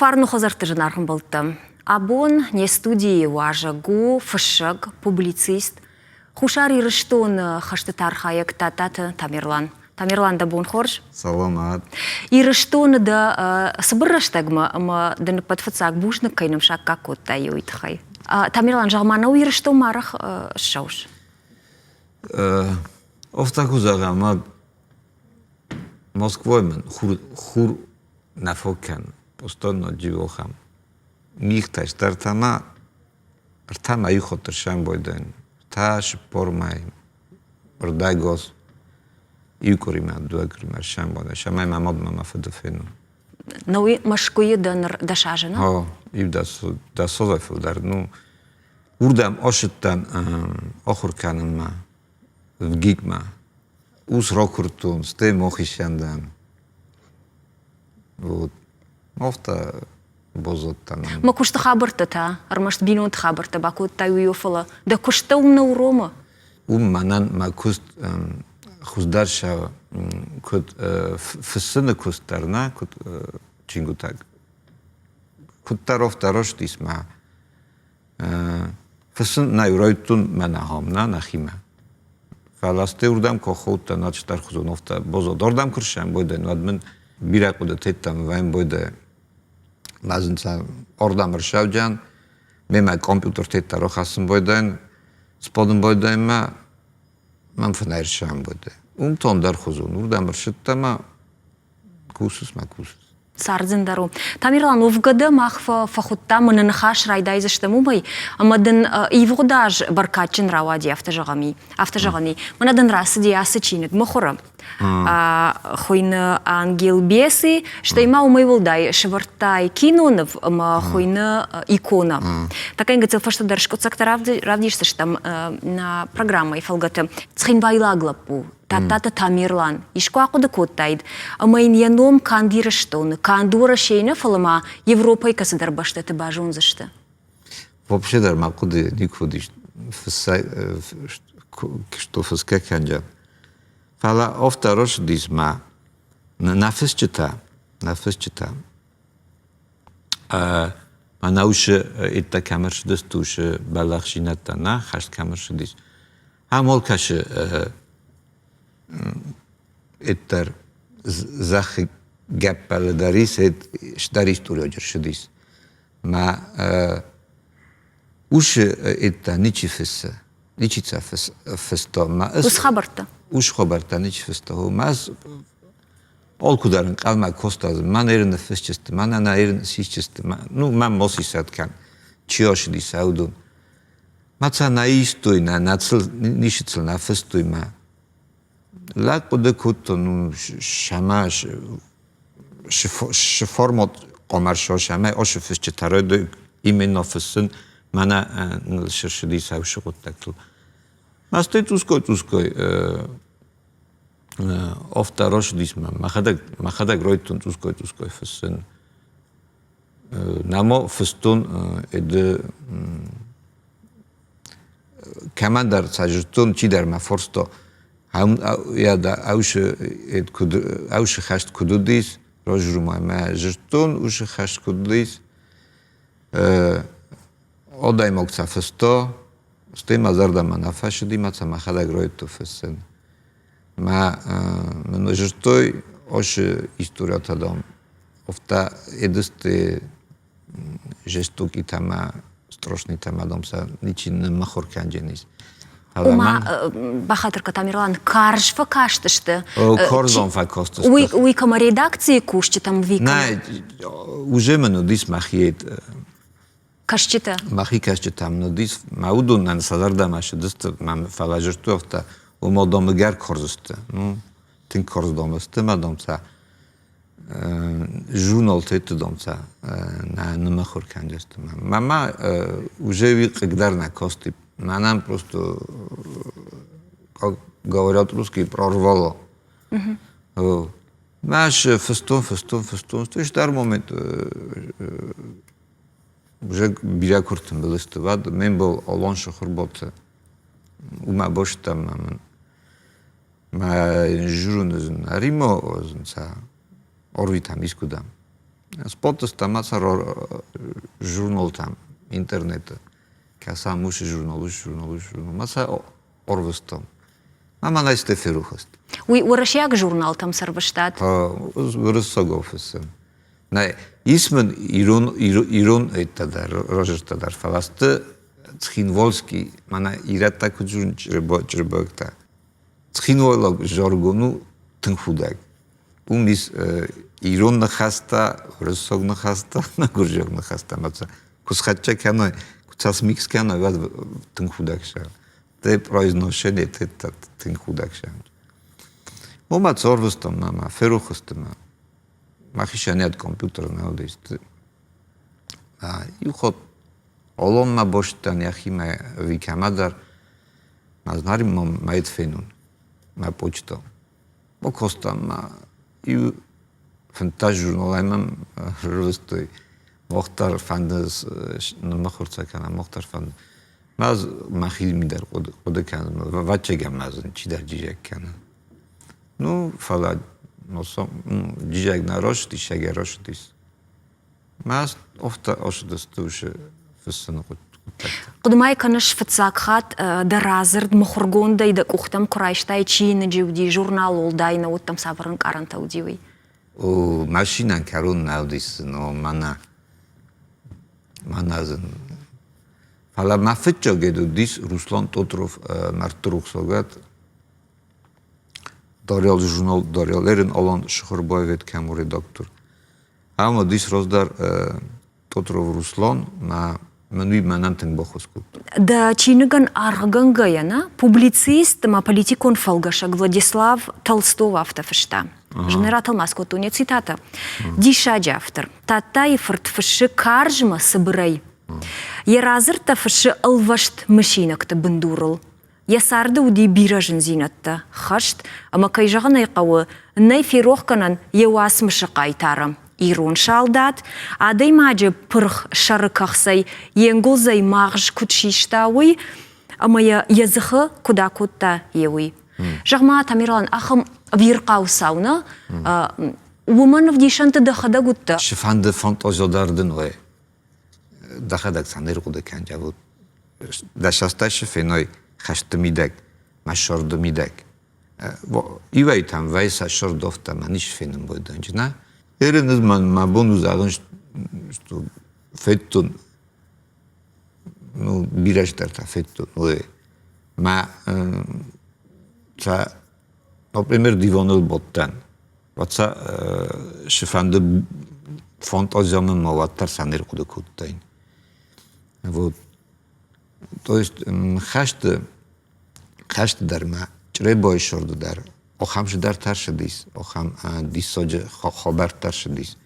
Фарны хӕдзӕртты зынаргъ ӕмбӕлттӕ! Абон не студийы уазӕг у фыссӕг, публицист, Хуссар Ирыстоны хӕстыты архайӕг Тадтаты Тамерлан. Тамерлан, дӕ бон хорз! Саламат! Ирыстоны дӕ цыбыр рӕстӕгмӕ ӕмӕ дын ӕппӕт фыццаг бузныг кӕй ным саккаг кодтай, уый тыххӕй. Тамерлан, зӕгъ-ма, нӕу Ирыстонмӕ арӕх ссӕуыс? Офтӕ ку зӕгъӕм, уӕд Москвой мын хур, хур нӕ фӕкӕны. Постоянно джиохӕм. Мигътӕ стӕртӕмӕ ӕртӕ мӕйы хотыр сӕмбойдӕн, ӕртӕ цыппор мӕй, ӕрдӕгоз, иу къуыримӕ, дыууӕ къуыримӕ сӕмбойдӕн, цӕмӕй мӕ мадмӕ мӕ фыды фенон. Науи Мӕскуыйы дӕ ныр 10 азы, нӕ? О, иу дӕсозӕй фылдӕр. Ну, уырдӕм ацыдтӕн ахуыр кӕнынмӕ, ВГИК-мӕ. Ус ракуырдтон, стӕй мохисӕн дӕн. Вот. Афтӕ баззадтӕн. Мӕ куысты хабӕрттӕ та, ӕрмӕст бинонты хабӕрттӕ бакодтай уый, фӕлӕ дӕ куыст дӕ уым нӕ уромы? Уым мӕнӕн мӕ куыст хуыздӕр сӕ куыд фыссыны куыст дӕр нӕ, куыд чингуытӕ. Куыддӕр афтӕ ростис мӕ Фыссын нӕ райдтон мӕнӕ ахӕм нӕ нӕхимӕ. Фӕлӕ стӕй уырдӕм куы ахаудтӕн, уӕд стӕрхуызон афтӕ баззад. Ардӕм куы рсӕмбойдӕн, уӕд мын бирӕ хъуыдытӕ вӕмбойдӕ мӕзынцӕ ардӕм ӕрсӕвджан, мемӕ компьютертӕ рахӕссын байдайын, сбадын байдайын мӕ мӕм фынӕй ӕрсӕмбойдӕ. Уым та ӕндӕрхуызон, уырдӕм ӕрсыдтӕ мӕ Кусыс мӕ кусыс. Цардзын дӕр у. Тамерлан, уӕвгӕ дӕ мах фӕхуыдтам, мӕнӕ ныхас райдайдзыстӕм уымӕй, ӕмӕ дын ивгъуыд аз бӕркадджын рауади, афтӕ зӕгъӕм и. Афтӕ зӕгъӕн и. Мӕнӕ дын рацыди ацы чиныг мыхуыры. Хуыйны Ангел Бесы, стӕй ма уымӕй уӕлдай сӕвӕрдтай киноныв ӕмӕ хуыйны икона. Такӕн гыццыл фӕстӕдӕр скъуыддзӕгтӕ равдисдзыстӕм нӕ программӕйы фӕлгӕты. Цхинвайлаг лӕппу Тадтаты Тамерлан искуы ахъуыды кодтаид, ӕмӕ йын йӕ ном канд Ирыстоны, канд Уӕрӕсейы нӕ, фӕлӕ ма Европӕйы кӕцыдӕр бӕстӕты базондзысты? Вообще дӕр мӕ хъуыды никуы уыдис что фысгӕ кӕнджан. Фӕлӕ афтӕ росыдис мӕ нӕ фысджытӕ, нӕ фысджытӕ мӕнӕ уыцы еттӕ кӕм ӕрцыдысты, уыцы бӕллӕхдзинӕдтӕ нӕ хӕст кӕм ӕрцыдис, Ам алкӕцы эддӕр зӕххы гӕппӕлы дӕр ис, дӕр историоджы рцыдис. Мӕ усы эдтӕ ничи фыссы, ничи цӕ фыста. Ус хабӕрттӕ? Ус хабӕрттӕ ничи фыста. Мӕ алкуыдӕр ӕнхъӕлмӕ коста, мӕн эры ныффысджысты, мӕнӕ нӕ эры ныссисджысты, ну, мӕм мосисӕд кӕн, чи ацыдис, уыдон. Ма цӕ нӕ истой, нӕ, нӕ цыл, ницы цыл нӕ фыстой мӕ. Лӕг хъуыды кодтон, ну, сӕмӕ шы формат хъуамӕ сӕмӕ ошы фысджытӕ райдой именно фыссын, мӕнӕ ныл сырсыди саусы хъуыддӕгтыл. Ма стӕй цъусгой-цъусгой афтӕ рацыдис мӕ мӕхӕдӕг, мӕхӕдӕг райдтон цъусгой-цъусгой фыссын. Нӕма фыстон эды кӕмӕндӕр цӕжыдтон, чидӕр мӕ форста. Ӕусы хӕст куыд уыдис, разжумай мӕ зыдтон, усы хӕст куыд уыдис. Адӕймаг цӕ фыста, стӕй мӕ зӕрдӕмӕ нӕ фӕцыди, мӕ цӕ мӕхӕдӕг райдыдтон фыссын. Мӕ мын зыдтой ошы историятӕ дам Офта едысты жестокитӕ ӕмӕ страшнитӕ ӕмӕ дам сӕ ничи ныммыхуыр кӕндженис. Ома, бахатыр кӕн, Тамерлан, карз фӕкастысты. Корзон фӕкастысты. Уый, уый кӕмӕ редакцийы кусджытӕм ви Нӕ, уже мын уыдис мӕхи кӕсджытӕ. Мӕхи кӕсджытӕ мын уыдис, мӕ уыдонӕн сӕ зӕрдӕмӕ сыдысты, фӕлӕ зыдтой афтӕ, ома дам ӕгӕр хорз сты. Ну, тынг хорз дам сты, мӕ дам сӕ журналтӕ домца нӕ нымыхуыр кӕндзысты. Мама уже уый хъыгдӕр нӕ кости. Мӕнӕн просто, как говорят русские, прорвало. Мӕ фыстон, фыстон, фыстон, то есть дар момент уже бирӕ куы ртымбыл сты, уӕд ме мбал Алон Шахурботы уымӕ бостӕм мӕ Мӕ журнызын ӕрима озынца орвитам искуыдӕм. Спортистӕ ма сӕ журналтӕм интернеты кӕсӕм уыцы журнал, уыцы журнал, уыцы журнал. Ма сӕ ӕрвыстон. Ӕмӕ мӕнӕй ферох сты. Уый уӕрӕсейаг журналтӕм сӕрвыстат? Уырыссаг офисы. Нӕ, ис мын ирон, ирон ӕдтӕ дӕр, рожертӕ дӕр, фӕлӕ сты Цхинвольский, мӕнӕ ирӕттӕ куыд зонынц чъребӕгтӕ. Цхинвайлаг жаргон у тынг худӕг. Уым ис ирон ныхӕстӕ, уырыссаг ныхӕстӕ, гуырдзиаг ныхӕстӕ. Ӕмӕ куы схӕццӕ кӕной, куы сӕ смикс кӕной, уӕд тынг худӕг сӕ. Те произношение тынг худӕг сӕ. Уымӕ цорвыстон мӕ, ферох сты мӕ. Мӕхи нӕд компьютер нӕ уыдис. Иу хатт Олонмӕ бостӕн йӕхимӕ ӕви кӕмӕдӕр, мӕ знари мӕ фенун, мӕ почта. Бакодтам ма иу 15 журналӕй мӕм рывыстой. Мохтар фӕнды ныммыхуыр кӕнӕм, Мохтар фӕнды. Мӕ мӕхи мидӕр хъуыды кӕнын, ӕвӕццӕгӕн мӕ зын чидӕр джизӕг кӕны. Ну, фӕлӕ джизӕг нӕ растис, ӕгӕр растис. Мӕ офтӕ ӕсыдысты уыцы фыссыны хъуыддӕгтӕ. Хъуыды ма кӕныс, фыццаг хатт дӕ радзырд мыхуыргондӕй дӕ къухтӕм куы райстай, чиныджы уыди, журнал уӕлдай нӕ уыдтӕм, цавӕр ӕнкъарӕнтӕ уыди, уый? О, машинӕн кӕрон нӕ уыдис, но мӕнӕ мӕнӕ зын. Фӕлӕ мӕ фыццаг уыдис Руслан Тотров мӕрдты рухсагад Дарьял журнал Дарьял Эрин Алан Шыхырбаевет кӕм у редактор. Ам уыдис раздӕр Тотров Руслан, мӕ мын уый мӕнӕн тынг баххуыс кодта. Дӕ чиныгӕн аргъгӕнгӕйӕ нӕ публицист ӕмӕ политикон фӕлгӕсӕг Владислав Толстов афтӕ фыста. Зын ратӕлмац кодтон йӕ цитатӕ. Диссаджы автор. Тадтайы фырт фыссы карзмӕ цыбырӕй. Йӕ радзырдтӕ фыссы ӕлвӕст мысинӕгты бындурыл. Йӕ царды уыди бирӕ зындзинӕдтӕ, хӕст, ӕмӕ, кӕй зӕгъын ӕй хъӕуы, нӕй ферохгӕнӕн йӕ уацмысы хъайтары. Ирон салдат адӕймаджы пырх сӕры кӕхцӕй йе нгуылдзӕй магъз куыд систа, уый ӕмӕ йӕ йӕ дзыхы куыд акодта, йе уый. Зӕгъ-ма, Тамерлан, ахӕм ӕвирхъау цау нӕ? Уымӕн ӕвдисӕнты дӕхӕдӕг уыдтӕ? Цыфӕнды фантазиа дӕр дын уай, дӕхӕдӕг сӕ не рхъуыды кӕн, вот дӕсастӕсы феной хӕсты мидӕг, мӕ сырды мидӕг. Иуӕй-там вӕй сӕ сырдофтӕ мӕ ницы фенын бойдӕнджы, нӕ? Эрин мӕн мӕ бон у зӕгъын, что федтон, ну, бирӕ цыдӕртӕ федтон, уый. Мӕ сӕ, например, диваныл бадтӕн. Уӕд сӕ цыфӕнды фантазиа мын ма уӕддӕр сӕ не рхъуыды кодтаин. Вот. То есть хӕсты, хӕсты дӕр ма Чъребойы сырды дӕр ахӕм цыдӕр тӕрсыдис, ахӕм диссаджы хабӕрттӕ рцыдис.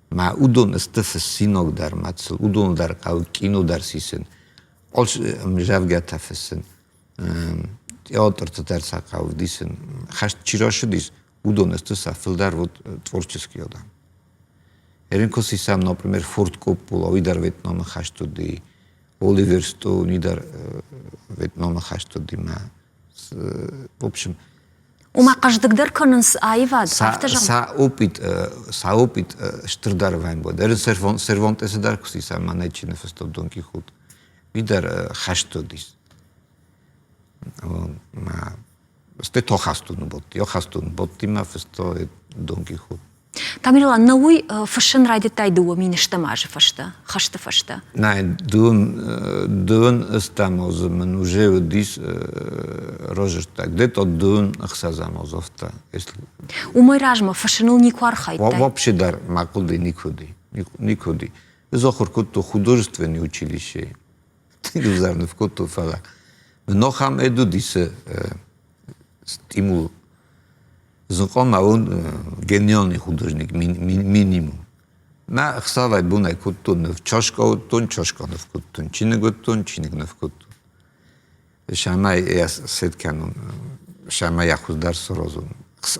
Мӕ уыдон сты фыссинаг дӕр, мӕ уыдон дӕр хъӕуы кино дӕр сисын, ӕмдзӕвгӕтӕ фыссын. Театрты дӕр сӕ хъӕуы ӕвдисын. Хӕст чи рацыдис, уыдон сты сӕ фылдӕр вот творческий адӕм. Эрин сисӕм, например, Форд Коппола, уый дӕр Вьетнамы хӕст уыди, Оливер Стоун, уый дӕр Вьетнамы хӕст уыди мӕ в общем, Ома хъӕздыгдӕр кӕнынц аивад, афтӕ зӕгъ. Сӕ опыт, сӕ опыт стырдӕр вӕййы. Эрин Сервантесы дӕр куы сисӕм, мӕнӕ чи ныффыста Дон Кихот. Уый дӕр хӕст уыдис. Стӕй тохӕстон бодти, охӕстон бодтимӕ фыстой Дон Кихот. Тамерлан, нӕ уый фыссын райдыдтай 2000 азы фӕстӕ, хӕсты фӕстӕ? Нӕ, дыууын ӕстӕм азы мын уже уыдис рожертӕ, где-то 26-ӕм аз афтӕ. Уымӕй размӕ фыссыныл никуы архайдтай? Вообще дӕр мӕ хъуыды никуы уыди. Никуы уыди. Ӕз ахуыр кодтон художественный училищейы. Тынг ӕвзӕр ныв кодтон, фӕлӕ нохам ӕд уыдис стимул. Зынхъом он гениальный художник минимум. Мӕ ӕхсӕвӕй бонӕй кодтон ныв, чашка уыдтон, чашка ныв кодтон, чиныг уыдтон, чиныг ныв кодтон. Сӕмӕй йӕ сет кӕнон, сӕмӕй йӕ хуыздӕр саразон.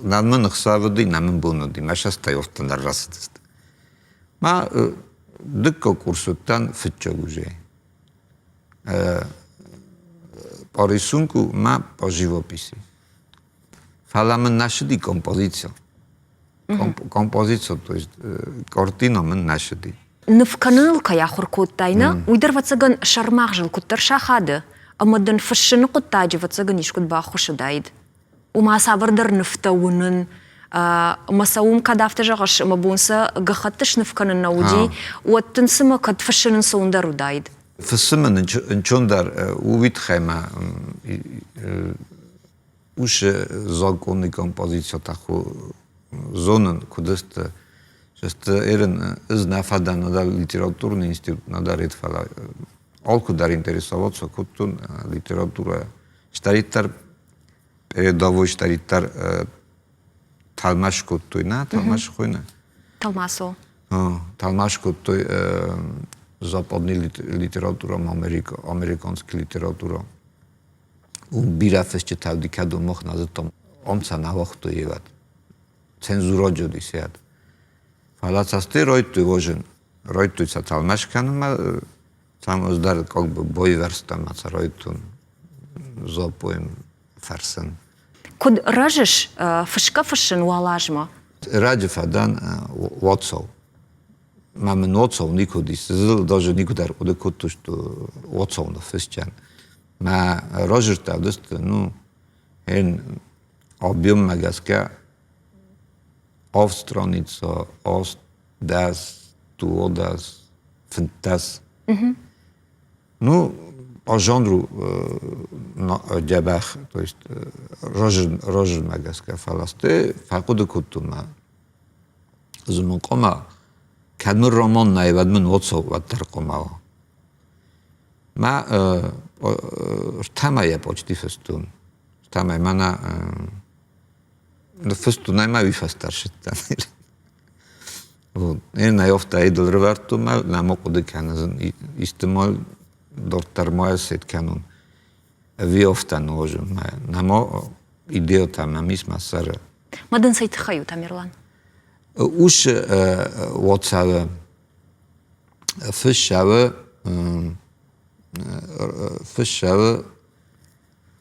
Нӕ мын ӕхсӕв уыди, нӕ мын бон уыди, мӕ сӕстӕй офтӕн дӕр рацыдысты. Ма дыккаг курс уыдтӕн фыццаг уже. По рисунку ма по живописи. Фӕлӕ мын нӕ цыди композици. Композиция, то есть картина мын нӕ сыди. Ныв кӕныныл кӕй ахуыр кодтай, нӕ, уый дӕр, ӕвӕццӕгӕн, сӕрмагъзыл куыддӕр сахады, ӕмӕ дын фыссыны хъуыддаджы, ӕвӕццӕгӕн, искуыд баххуыс уыдаид. Ома цавӕрдӕр нывтӕ уынын, ӕмӕ сӕ уым кӕд афтӕ зӕгъыс, ӕмӕ бон сӕ гӕххӕтты сныв кӕнын нӕ уыди, уӕд дын цымӕ кӕд фыссын ӕнцондӕр уыдаид? Фыссын мын ӕнцондӕр уый тыххӕй ма усы законный композицията зонын, куыд сты. Сты эрин ӕз нӕ фӕдӕн нӕдӕр литературный институт, нӕдӕр ед, фӕлӕ алкуыдӕр интересоваться кодтон литературӕ. Стӕриддӕр передовой стӕриддӕр тӕлмац кодтой, нӕ тӕлмац хуыйны. Тӕлмацо. Тӕлмац кодтой западный литературӕ, американский литературӕ. Уым бирӕ фысджытӕ уыди, кӕдон мах нӕ зыдтам. Ам сӕ нӕ уагътой ивӕд. Цензураджы уыди сӕд. Фӕлӕ цасдӕр райдыдтой возын. Райдыдтой сӕ тӕлмац кӕнынмӕ, там ӕз дӕр как бы байвӕрстам ӕмӕ сӕ райдыдтон запоем фӕрсын. Куыд рӕзыс фысгӕ-фыссын уал азмӕ? Раджы фӕдӕн уацау. Мӕ мын уацау никуы уыдис. Даже никуы дӕр хъуыды кодтой, что уацау ныффысджан. Мӕ разырдта уыдысты, ну, эн объеммӕ гӕсгӕ авд страница, аст, дӕс, дыууадӕс, фынддӕс. Ну, по жанру дзӕбӕх, то есть разырмӕ гӕсгӕ, фӕлӕ сты фӕхъуыды кодтон мӕ зымын къома, кӕд мын роман нӕй, уӕд мын уоцо уӕддӕр къома у. Мӕ ртӕмӕйӕ почти фыстон. Ртӕмӕй мӕнӕ ныффыстон ӕмӕ уый фӕстӕ ссыдтӕн. Эн офта идыл рывӕрдтон мӕ нӕма хъуыды кӕнын, исты ма дарддӕр ма сет кӕнон. Ӕви офта нозын мӕ нӕма идеята мӕм ис мӕ сӕры. Ма дын цӕй тыххӕй у, Тамерлан? Ус уацауы фыссӕуы фыссӕуы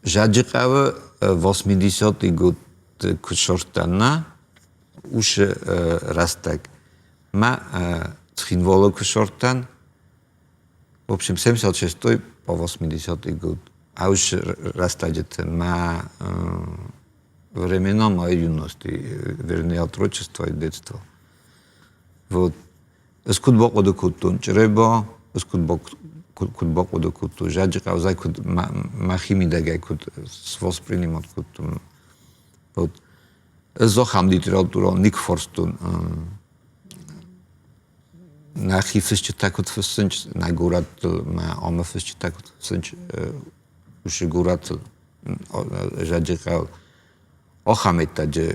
Зӕджыхъӕуы 80-ы годты куы сордтӕн нӕ, уыцы рӕстӕг мӕ Цхинвалы куы сордтӕн, в общем, 76 по 80 год, а уыцы рӕстӕджыты мӕ времена моей юности, вернее, отрочества и детства. Вот. Ӕз куыд бахъуыды кодтон Чъреба, ӕз куыд бахъуыды кодтон Зӕджыхъӕу, куыд мӕхи мидӕгӕй куыд воспринимать кодтон. Вот. Ӕз ахӕм литературӕ никуы фарстон. Нӕхи фысджытӕ куыд фыссынц, нӕ горӕттыл мӕ амы фысджытӕ куыд фыссынц, уыцы горӕттыл Зӕджыхъӕу. Ахӕм ӕддаджы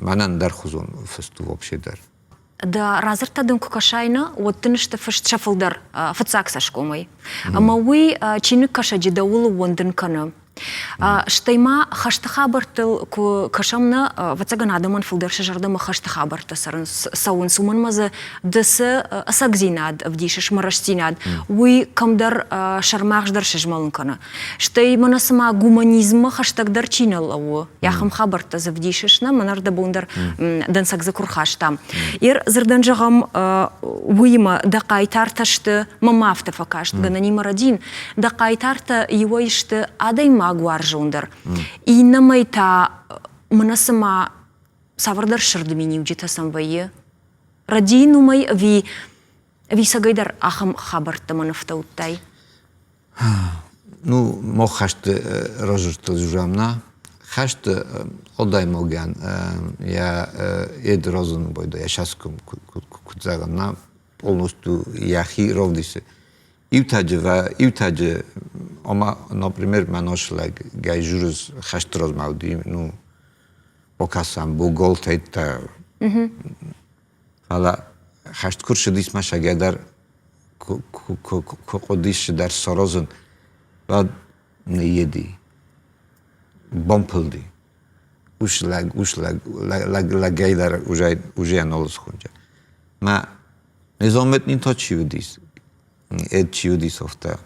мӕнӕн ӕндӕрхуызон фыст у вообще дӕр. Дӕ радзырдтӕ дын куы кӕсай, нӕ, уӕд дын сты фыст сӕ фылдӕр фыццаг цӕсгомӕй. Ӕмӕ уый чиныгкӕсӕджы дӕуыл ууӕндын кӕны. Стӕй ма хӕсты хабӕрттыл куы кӕсӕм, нӕ, ӕвӕццӕгӕн, адӕмӕн фылдӕр сӕ зӕрдӕмӕ хӕсты хабӕрттӕ цӕрынц, цӕуынц, уымӕн ӕмӕ дзы ды цы ӕцӕгдзинад ӕвдисыс, мӕ рӕстдзинад, уый кӕмдӕр сӕрмагъз дӕр сызмӕлын кӕны. Стӕй мӕнӕ цыма гуманизммӕ хӕстӕгдӕр чи нӕ лӕууы, ахӕм хабӕрттӕ дзы вдисыс, нӕ, мӕнӕ ӕрдӕбон дӕр дӕнцӕг дзы куы рхастам. Ер дзырдӕн зӕгъӕм, уыимӕ дӕ хъайтартӕ сты, мӕнмӕ афтӕ фӕкаст, гӕнӕнимӕ рӕдин, дӕ хъайтартӕ иуӕй сты адӕймагуарзондӕр, иннӕмӕй та мӕнӕ цыма цавӕрдӕр сырды миниуджытӕ сӕм вӕййы. Рӕдийын уымӕй ӕви ӕви цӕгӕйдӕр ахӕм хабӕрттӕ мӕ нывтӕ уыдтай? Ну, мах хӕсты разырдта дзурӕм нӕ. Хӕсты адӕймагӕн йӕ ед разын байдайа, йӕ саском куыд зӕгъӕм, нӕ полностью йӕхи равдисы. Иутаджы, иутаджы, ома, например, мӕ наш лӕг гай журыз хӕсты размӕ уыди, ну, бакӕсӕм, буголтӕйттӕ. Фӕлӕ хӕст куы рцыдис мӕ сагӕ дӕр куы хъуыдис цыдӕр саразын, уӕд ныййеди, бампылди. Ус лӕг, ус лӕг, лӕг, лӕгӕй дӕр уже нал схонджа. Мӕ незаметный та чи уыдис, эд чи уыдис афтӕ.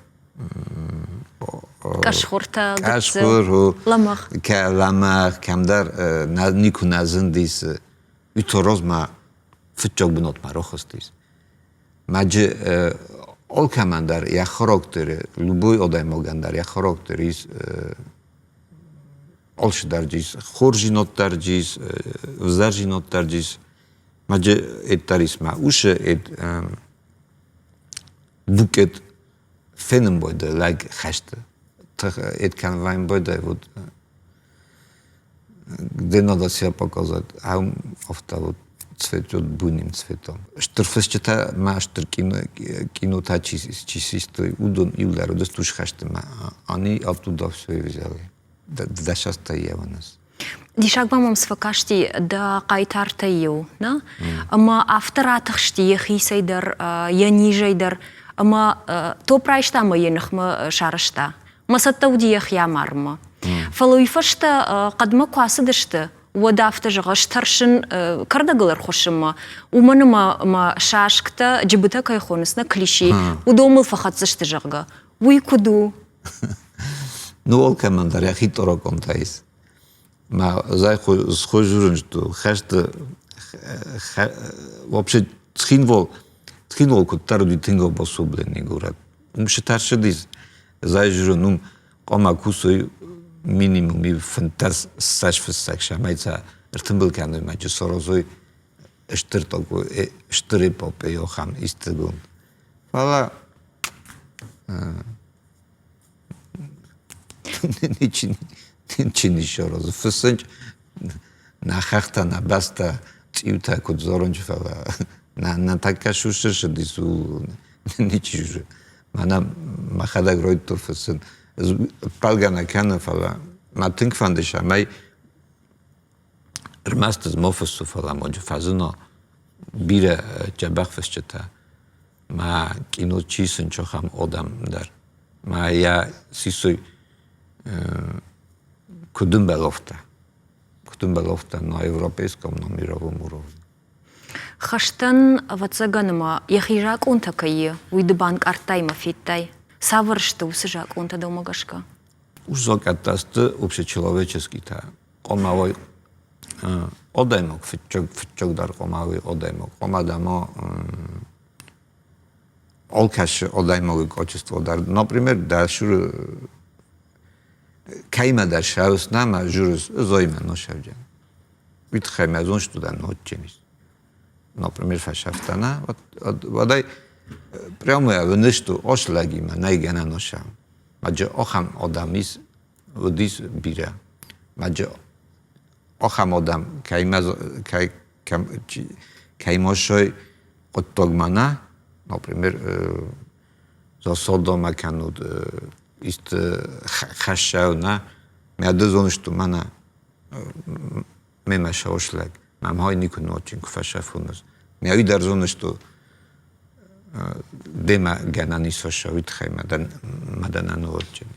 Къӕсхуыртӕ, Къӕсхуыр, лӕмӕгъ. Лӕмӕгъ, кӕмдӕр никуы нӕ зындис. Уый размӕ фыццаг бынатмӕ рахызтис. Маджы алкӕмӕн дӕр йӕ характеры, любой адӕймагӕн дӕр йӕ характер ис алцыдӕр ис, хорздзинад дӕр ис, ӕвзӕрдзинад дӕр ис. Маджы эддӕр ис мӕ усы эд букет фенын бойды лӕг хӕсты. Эд кӕн вайн бойды вот где надо себя показать, а афтӕ вот цветет буйным цветом. Стыр фысджытӕ ма стыр кинотӕ чи систой, уыдон иудӕр уыдысты хӕсты ма они оттуда все и взяли. Дӕсӕстӕ Диссаг ма мӕм цы фӕкасти дӕ хъайтартӕй иу, нӕ? Ӕмӕ афтӕ ратыхсти йӕхицӕй дӕр, йӕ низӕй дӕр, ӕмӕ топ райста ӕмӕ йӕ ныхмӕ сарӕзта. Мӕ цӕттӕ уыди йӕхи амарынмӕ. Фӕлӕ уый фӕстӕ хъӕдмӕ куы ацыдысты, уӕд афтӕ зӕгъы, ӕз тӕрсын кӕрдӕгыл ӕрхуыссынмӕ, уымӕн ӕмӕ мӕ сасктӕ, джыбытӕ кӕй хонынц, нӕ клиши, уыдон мыл фӕхӕцдзысты, зӕгъгӕ. Уый куыд у? Ну, алкӕмӕн дӕр йӕхи тъорокъонтӕ ис. Мӕ зӕй схуызурын хӕсты вообще Цхинвал, Цхинвал куыддӕр уыди тынг обособленный город. Уым цы тӕрсыдис, зӕй журын, уым хъуамӕ кусой минимум и 15 ссӕдз фыссӕг, цӕмӕй сӕ ӕртымбыл кӕной мӕ саразой стыр такой, стыр эпопея ахӕм истыгонд. Фӕлӕ ничи ниссаразы. Фыссынч нӕ хӕхтӕ, нӕ бӕстӕ цъиутӕ куыд дзурынч, фӕлӕ нӕ тӕккӕ сусырсыдис, ничи зоны. Мӕнӕ мӕхӕдӕг райдыдтон фыссын. Ӕппӕлгӕ нӕ кӕнын, фӕлӕ мӕ тынг фӕнды, цӕмӕй ӕрмӕст ӕз ма фыссон, фӕлӕ ма фӕзына бирӕ дзӕбӕх фысджытӕ. Ма кино чи сын ахӕм адӕм дӕр. Ма йӕ сисой куыд ӕмбӕлы Куыд ӕмбӕлы на европейском, на мировом уровне. Хӕстӕн, ӕвӕццӕгӕн, ӕмӕ йӕхи закъонтӕ кӕй и, уый ды банкъардтай ӕмӕ федтай. Цавӕр сты уыцы закъонтӕ дӕумӕ гӕсгӕ? Уыцы закъӕттӕ сты общечеловеческийтӕ. Хъуамӕ уой адӕймаг фыццаг, фыццагдӕр хъуамӕ уой адӕймаг. Хъуамӕ дӕ алкӕцы адӕймаги качество дӕр. Например, дӕ цуры кӕимӕ дӕр сӕвыс нӕма журыс, зоимӕ носӕвджын. Уый тыххӕй мӕ зоныс, что дӕ нотджын ис. Например, фӕсӕфтӕ нӕ, уӕдӕй прямо уыныс, что ос лӕгимӕ нӕй гӕнӕн осӕм. Маджы ахӕм адӕм ис, уыдис бирӕ. Маджы ахӕм адӕм, кӕимӕ кӕй кӕимӕ сой хъуыддагмӕ нӕ, например, засадамӕ кӕнут исты хӕссӕу нӕ, мӕ ды зоныс, что мӕнӕ мемӕ сӕуыс лӕг, мӕм хай никуы нуадзин, куы фӕсӕфон ӕз. Мӕ уый дӕр зоныс, что демӕ гӕнӕн ис фӕсӕ, уый тыххӕй мӕ дӕ нӕ ныуадзин.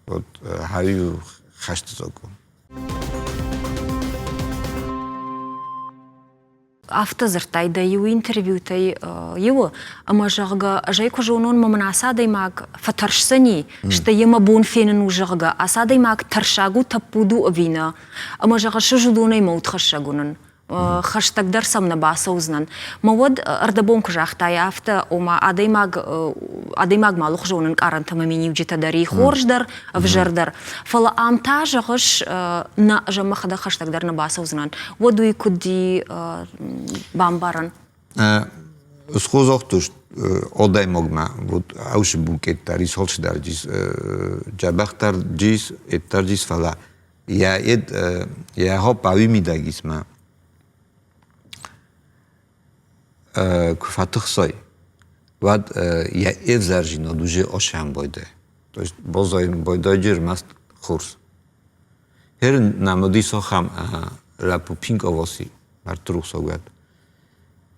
Вот хай у хӕсты закон. Афтӕ дзырдтай дӕ иу интервьютӕй иуы, ӕмӕ, зӕгъгӕ, ӕз ӕй куы зонон, мӕ мын ацы адӕймаг фӕтӕрсдзӕни, стӕй йӕ мӕ бон фенын у, зӕгъгӕ, ацы адӕймаг тӕрсаг у, тӕппуд у ӕви нӕ. Ӕмӕ, зӕгъыс, ӕз уыдонӕй мӕ удхӕссӕг уынын. Хӕстӕгдӕр сӕм нӕ бацӕудзынӕн. Мӕ уӕд ӕрдӕбон куы загътай афтӕ, ома адӕймаг адӕймагмӕ алыхуызон ӕнкъарӕнтӕ ӕмӕ миниуджытӕ дӕр и хорз дӕр, ӕвзӕр дӕр. Фӕлӕ ам та, зӕгъыс, нӕ, ӕз ӕм мӕхӕдӕг хӕстӕгдӕр нӕ бацӕудзынӕн. Уӕд уый куыд и бамбарӕн? Схозохтуст адӕймагмӕ вот аусы букет дӕр ис, алцыдӕр ис, дзӕбӕх дӕр ис, ӕддӕр ис, фӕлӕ йӕ ед йӕ хопп ауи мидӕг ис мӕ куы фӕтыхсай, уӕд йӕ ӕвзӕрдзинад уже осӕмбойдӕ. То есть бозойдойджы ӕрмӕст хорз. Хер нӕм уыдис ахӕм лӕппу Пинковоси, Мӕрдтырухсогуӕт.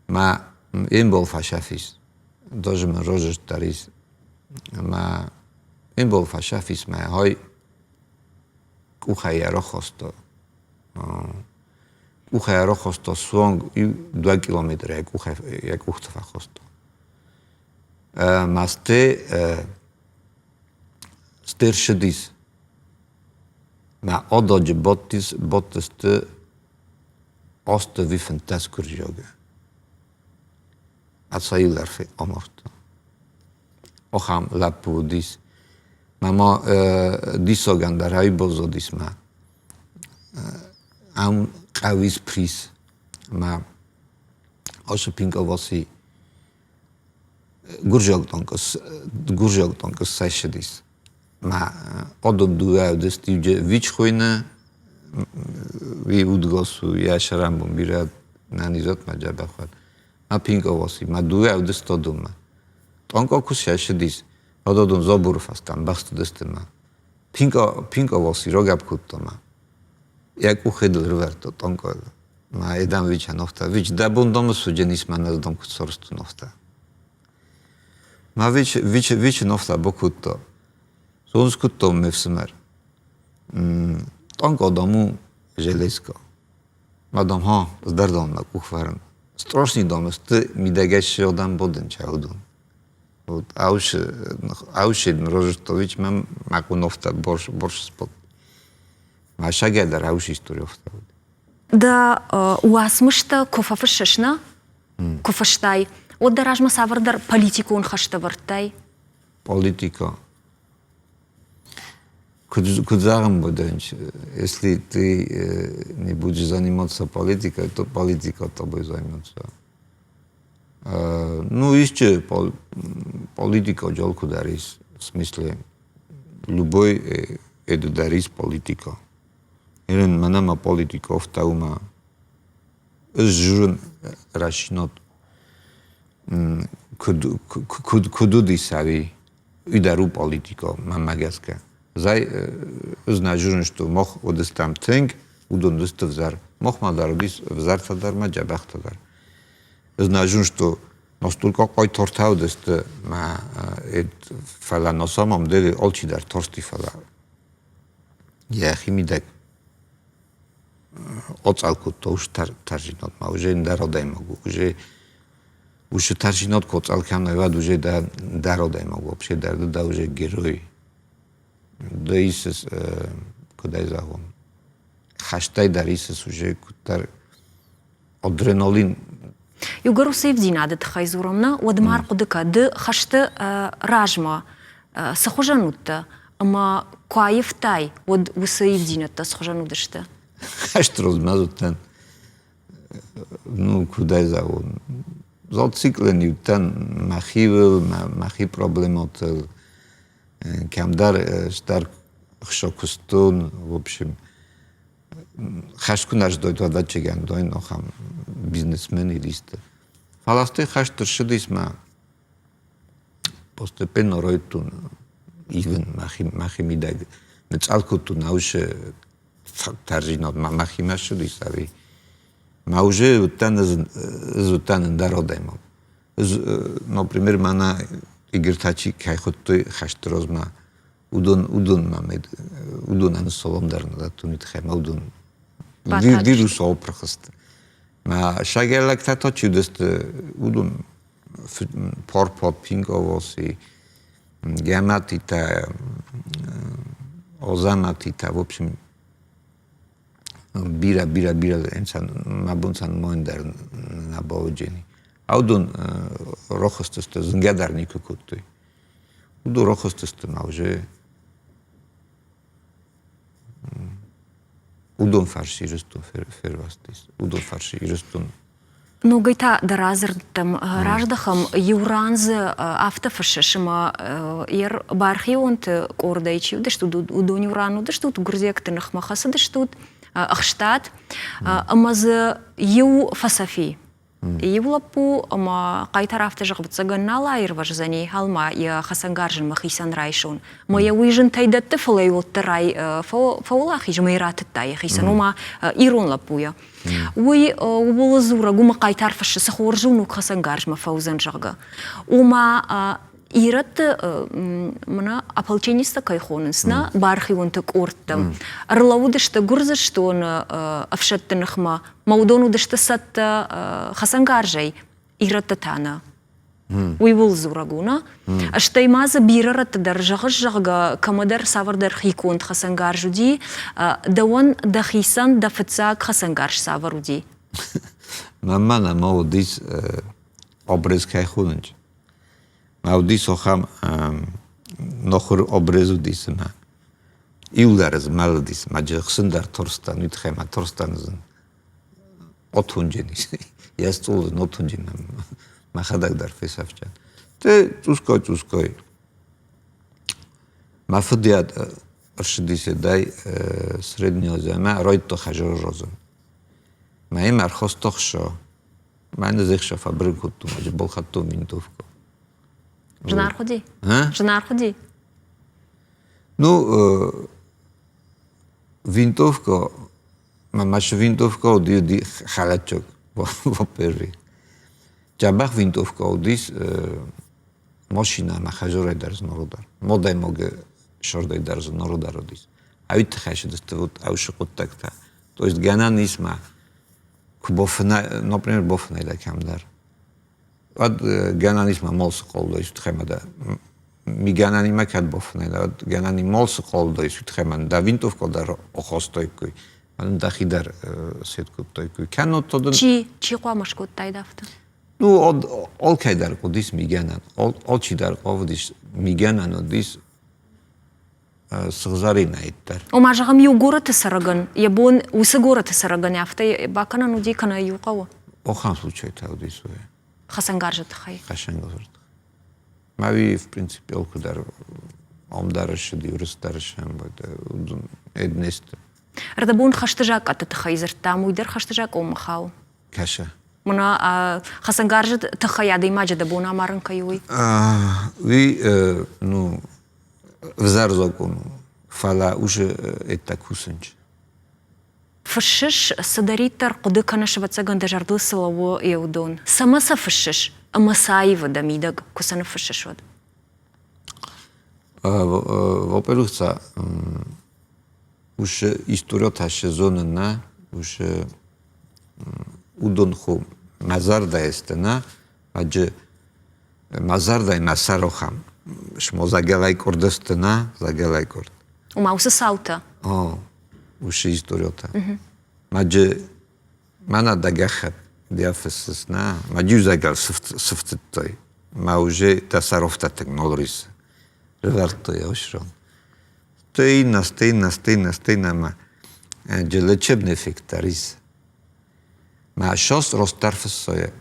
Мӕ ембол фӕсӕфис. Даже мын розыст дӕр ис. Мӕ ембол фӕсӕфис мӕ хай къухӕй ӕрахаста. Къухӕй ӕрахаста суанг иу 2 километры йӕ къухӕй йӕ къухты фӕхаста. Масте стершыдис. Мӕ ададжы бадтис, бадтысты. Остави 15 гуржиога. Ацаил амардта. Ахӕм лӕппу уыдис. Мӕ ма диссагӕн дӕр ӕй баззадис мӕ ам хъӕуис приз мӕ ашы пинкъаваси гуырдзиаг танкъ гуырдзиаг танкъ ссӕссыдис. Мӕ адон дыууӕ уыдысты вич хуыйны уый удгас у йӕ сӕрӕнбон бирӕ нӕнизӕт мӕ дзӕбӕх уӕд. Мӕ пинкъаваси мӕ дыууӕ уыдысты адонмӕ. Тъанкъа куы ссӕссыдис, уӕд адон заборы фӕстӕ ӕмбӕхстыдысты мӕ пинкъаваси рагӕпп кодта мӕ йӕ къухӕй дыл ӕрывӕрдта тъанкъайыл. Мӕ едам вичӕн афтӕ, вич дӕ бон дам суджын ис мӕнӕ дам куыд сарӕзтон афтӕ. Мӕ вич, вич, вичын афтӕ бакодта. Сон скуыдтон ме фсымӕр. Тъанкъа дам у железка. Мӕ дам, ха, ӕз дам мӕ къух вӕрын. Страшный дам сты мидӕгӕй сыгъдӕн бодынча уыдон. Вот аушед Рожестович мӕм мӕ къунофтӕ борш борш спот. Мӕ сагӕ дӕр аус истори офтӕ уыд. Дӕ уацмыстӕ куы фӕфыссыс, нӕ? Куы фыстай, уӕд дӕ размӕ цавӕрдӕр политикон хӕстӕ вӕрдтай? Политика. Куыд зӕгъын будешь, если ты не будешь заниматься политикой, то политика тобой займется. Ну, исче политика джолку дарис, в смысле, любой эду дарис политика. Ирен мӕнӕ политика офтаума ӕз зурын рӕстнот куыд куыд уыдис ӕви уый дӕр у политика мӕнмӕ гӕсгӕ. Зай ӕз нӕ зурын, что мах уыдыстӕм тынг, уыдон уыдысты ӕвзӕр. Махмӕ дӕр уыдис ӕвзӕртӕ дӕр мӕ дзӕбӕхтӕ дӕр. Ӕз нӕ зурын, что настолько хъайтартӕ уыдысты мӕ фӕлӕ на самом деле алчидӕр тарсти, фӕлӕ йӕхимидӕг оцъӕл кодта уыцы тӕрзинадмӕ, уже ӕндӕр адӕймаг у, уже уыцы тӕрзинад куы оцъӕл кӕнай, уӕд уже дӕ ӕндӕр адӕймаг у, вообще дӕр дӕ уже герой. Ды исыс, куыд ӕй зӕгъон, хӕстӕй дӕр исыс уже куыддӕр адреналин. Иугӕр уыцы ивдзинады тыххӕй дзурӕм, нӕ, уӕд ма ӕрхъуыды кӕ, ды хӕсты размӕ цы хуызӕн уыдтӕ ӕмӕ куы аивтай, уӕд уыцы ивдзинӕдтӕ цы хуызӕн уыдысты? Хӕсты размӕ уыдтӕн, ну, куыд ӕй зӕгъон, зоциклен уыдтӕн мӕхиуыл, мӕхи проблемӕтыл, кӕмдӕр стӕр хсӕ куыстон, в общем, хӕст куы нӕ зыдтой, уӕд ӕвӕццӕгӕн дойн ахӕм бизнесмен иристы. Фӕлӕ стӕй хӕст ӕрцыдис мӕ постепенно райдтон ивын мӕхи, мӕхимидӕг. Ныцъӕл кодтон аусы тӕрзинад мӕхимӕ ссыдис ӕви. Мӕ уже уыдтӕн ӕз, ӕз уыдтӕн ӕндӕр адӕймаг. Ӕз, например, мӕнӕ Игорь кӕй хуыдтой хӕсты размӕ, уыдон уыдонмӕ уыдонӕн салам дӕр нӕ дӕттон уый тыххӕй ӕмӕ уыдон вирус опырх сты. Мӕ сагӕллӕгтӕ та чи уыдысты, уыдон Порпот, Пинговоси, Гӕмӕтитӕ, Озанатитӕ, в общем, бирӕ, бирӕ, бирӕ ӕнцӕн, мӕ бон сӕ нымайын дӕр нӕ бауыджени. Уыдон рохстысты, зынгӕ дӕр никуы кодтой. Уыдон рохстысты ма уже уыдон фарс Ирыстон фервӕзтис. Уыдон фарс Ирыстон. Ногӕй та дӕ радзырдтӕм раздӕхӕм. Иу ран дзы афтӕ фыссыс, ӕмӕ йе бархионты къордӕй чи уыдыстут, уыдон иу ран уыдыстут, гуырдзиӕгты ныхмӕ хӕцыдыстут, ӕхстат, ӕмӕ дзы иу фӕцӕфи. Иу лӕппу ӕмӕ хъайтар афтӕ зӕгъ, нал аирвӕздзӕни, алма йӕ хӕцӕнгарзын мӕхицӕн райсон. Мӕ йӕ уый зынтӕй дӕтты, фӕлӕ йыл уӕддӕр фӕуӕлахиз ӕмӕ йӕ ратыдта йӕхицӕн, ома ирон лӕппуйӕ. Уый ууыл дзурӕг, уымӕ хъайтар фыссы, цы хорз у ног хӕцӕнгарзмӕ фӕуыдзӕн, зӕгъгӕ. Ома ирӕтты мӕнӕ ополченецтӕ кӕй хонынц, нӕ бархионты къордтӕ ӕрлӕууыдысты Гуырдзыстоны ӕфсӕдты ныхмӕ, мӕ уыдон уыдысты цӕттӕ хӕцӕнгарзӕй, ирӕттӕ та нӕ. Уый уыл дзурӕг у, нӕ? Стӕй ма дзы бирӕ рӕтты дӕр зӕгъыс, зӕгъгӕ, кӕмӕдӕр цавӕрдӕр хиконд хӕцӕнгарз уыди, дӕуӕн дӕхицӕн дӕ фыццаг хӕцӕнгарз цавӕр уыди? Мӕнмӕ нӕма уыдис обрез кӕй хонынц. Мӕ уыдис ахӕм нохуыр обрез уыдис ӕмӕ иу дӕр змӕлыдис, мӕ джихсын дӕр торстан, уый тыххӕй мӕ торстан зын. Отунджын йӕ стъол нотунджын мӕхӕдӕг дӕр фесӕфтӕн. Ты цъусгай-цъусгай мӕ фыд йӕ ӕрсыдис Средний Азиямӕ райдыдта хӕзары розын. Мӕ ӕрхаста хса. Мӕ зехса фабрик кодтон, аджы балхӕдтон винтовка. Зынаргъ уыди? Зынаргъ уыди? Ну, винтовка, мӕ винтовка уыди хӕлӕтчаг, во-первых. Дзӕбӕх винтовка уыдис машинӕ мӕ хӕзорӕй дӕр зынаргъдӕр. Модӕймагы сырдӕй дӕр зынаргъдӕр уыдис. Ӕви тыххӕй цыдысты вот ӕвсы хъуыддӕгтӕ. То есть гӕнӕн ис ма, куы бофынӕй, например, бофынӕй дӕ кӕмдӕр. Уӕд гӕнӕн ис ма молсы хъолдой тыххӕй дӕ ми гӕнӕнимӕ кӕд бофынӕй дӕ, уӕд гӕнӕн и молсы хъолдой тыххӕй дӕ винтовка дӕр охостойккой, дӕхи дӕр сет кодтойккой. Кӕннод то дын... Чи, чи хъуамӕ скодтаид афтӕ? Ну, алкӕй дӕр хъуыдис мигӕнӕн, алчидӕр хъавыдис мигӕнӕн уыдис сыгъзӕринӕй дӕр. Ома, зӕгъӕм, иу горӕты цӕрӕгӕн йӕ бон уыцы горӕты цӕрӕгӕн афтӕ бакӕнӕн уыди кӕнӕ иу хъӕуы? Ахӕм случайтӕ уыдис уый. Хӕцӕнгарзы тыххӕй? Хӕцӕнгарзы тыххӕй. Мӕ в принципе, алкуыдӕр ам дӕр ссыди, уырыс дӕр сӕмбӕлд, Эднесты. Ӕрдӕбон хӕсты закъӕтты тыххӕй дзырдтам, уый дӕр хӕсты закъонмӕ хауы? Кӕсы. Мына хӕцӕнгарзы тыххӕй адӕймаджы дӕ бон амарын кӕй уый? Уый, ну, ӕвзӕр закъон у, фӕлӕ уже это кусынч. Фыссыс, цыдӕриддӕр хъуыды кӕныс, ӕвӕццӕгӕн дӕ зӕрдыл цы лӕууы, йе уыдон. Цӕмӕ сӕ фыссыс ӕмӕ цы аивы дӕ мидӕг, куы сӕ ныффыссыс, уӕд? Во-первых, ушы история се зонын нӕ, ушы уыдон хо мӕ зӕрдӕйы сты нӕ, аджы мӕ зӕрдӕйы мӕ сӕрохӕм смо зӕгӕлӕй къуырд сты нӕ, зӕгӕлӕй къуырд. Ома уыцы цаутӕ? О, уыцы историятӕ. Маджы мӕнӕ дӕ гӕххӕтт дӕ фыссыс нӕ, маджы зӕгӕл сыфтыдтой. Мӕ уже дӕ сӕрофтӕ тынг нал рисы. Рывӕрдтой ӕвсрон. Стыйна, стыйна, стыйна, стыйна ӕмӕ лечебный эффект дӕр ис. Мӕ сос ростдӕр фыссойы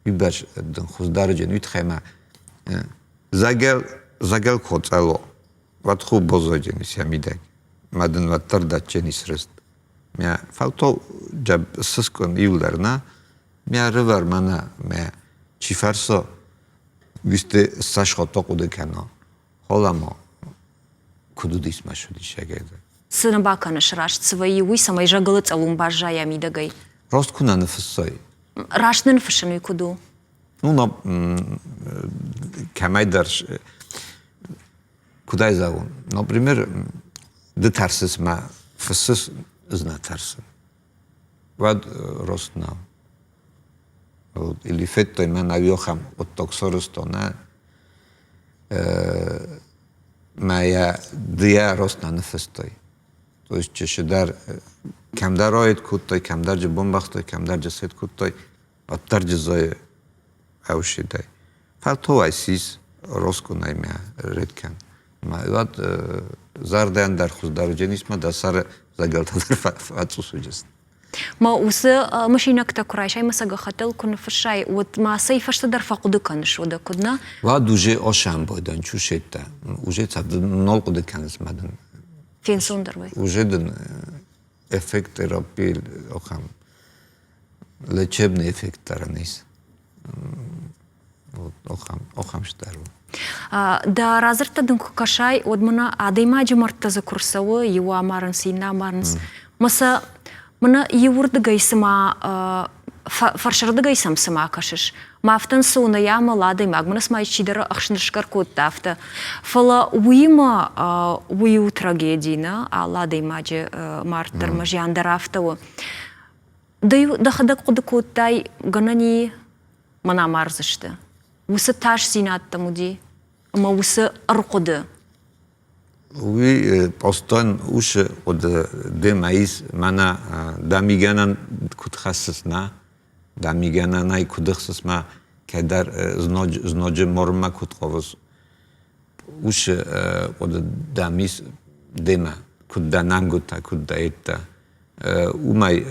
уыйбӕрц дын хуыздӕрджын уый тыххӕй мӕ зӕгӕл зӕгӕл коцъӕло уӕд ху бозойджын ис йӕ мидӕг. Мӕ дын уӕддӕр дӕтджын ис рыст. Мӕ фӕлтау джаб сыскъуын иулдӕр нӕ, мӕ рывӕр мӕнӕ мӕ чи фӕрса, уисты цас хатт хъуыды кӕна. Холамо, куыд уыдис мӕ судисӕгӕй дӕр. Цы нӕ бакӕныс раст, цы вӕййы уый, цӕмӕй зӕгӕлы цъӕлум баззайа мидӕгӕй? Раст куы нӕ ныффыссай. Раст нӕ ныффыссын уый куыд у? Ну, на, кӕмӕйдӕр, куыд ӕй зӕгъон, например, ды тӕрсыс мӕ фыссыс, ӕз нӕ тӕрсын. Уӕд рост нӕу. Или федтой мӕн ӕви хъуыддаг сарӕзтон, нӕ мӕ йӕ ды йӕ рост нӕ ныффыстой. То есть чысыдӕр кӕмдӕр аид кодтой, кӕмдӕр джы бамбӕхстой, кӕмдӕр джы сет кодтой, уӕддӕр джы зойы ӕвсидӕй. Фӕлтау сис роскъонӕй мӕ ред кӕн. Мӕ уӕд зӕрдӕ ӕндӕр хуыздӕр уыдзӕнис мӕ дӕ сӕры зӕгӕлтӕ дӕр фӕцъус уыдзысты. Ма уыцы мысинӕгтӕ куы райсай ӕмӕ сӕ гӕххӕттыл куы ныффыссай, уӕд ма цӕй фӕстӕдӕр фӕхъуыды кӕныс, уӕдӕ куыд нӕ? Уӕд уже осӕмбойдӕн чусеттӕ, уже цӕ нал хъуыды кӕныс мӕ дын. Фенцондӕр вӕййы. Уже дын эффект терапии ахӕм лечебный эффект дӕр ын ис. Ахӕм стӕр у. Дӕ радзырдтӕ дын куы кӕсай, уӕд мӕнӕ адӕймаджы мӕрдтӕ дзы куы рцӕуы, иу амарынц, иннӕ амарынц. Мӕ сӕ мӕнӕ иуырдыгӕй цыма фӕрсырдыгӕй сӕм цыма кӕсыс. Мӕ афтӕ ӕнцонӕй амӕлы адӕймаг, мӕнӕ цыма чидӕр ӕхснырсгӕ кодта афтӕ. Фӕлӕ уыимӕ уый у трагеди, нӕ? Алы адӕймаджы мард дӕр мӕ зиан дӕр афтӕ у. Ды дӕхӕдӕг хъуыды кодтай, гӕнӕн и мӕн амардзысты. Уыцы тасдзинад дӕм уыди ӕмӕ уыцы ӕрхъуыды. Уый постон усы хъуыды демӕ ис, мӕнӕ дӕ мигӕнӕн куы Куыд хӕссыс нӕ, дӕ мигӕнӕнӕй куыд ӕхсыс мӕ, кӕддӕр знаджы марынмӕ куыд хъавыс, уыцы хъуыды дӕм ис демӕ, куыд дӕ нӕмгуытӕ, куыд дӕ йедтӕ, уымӕй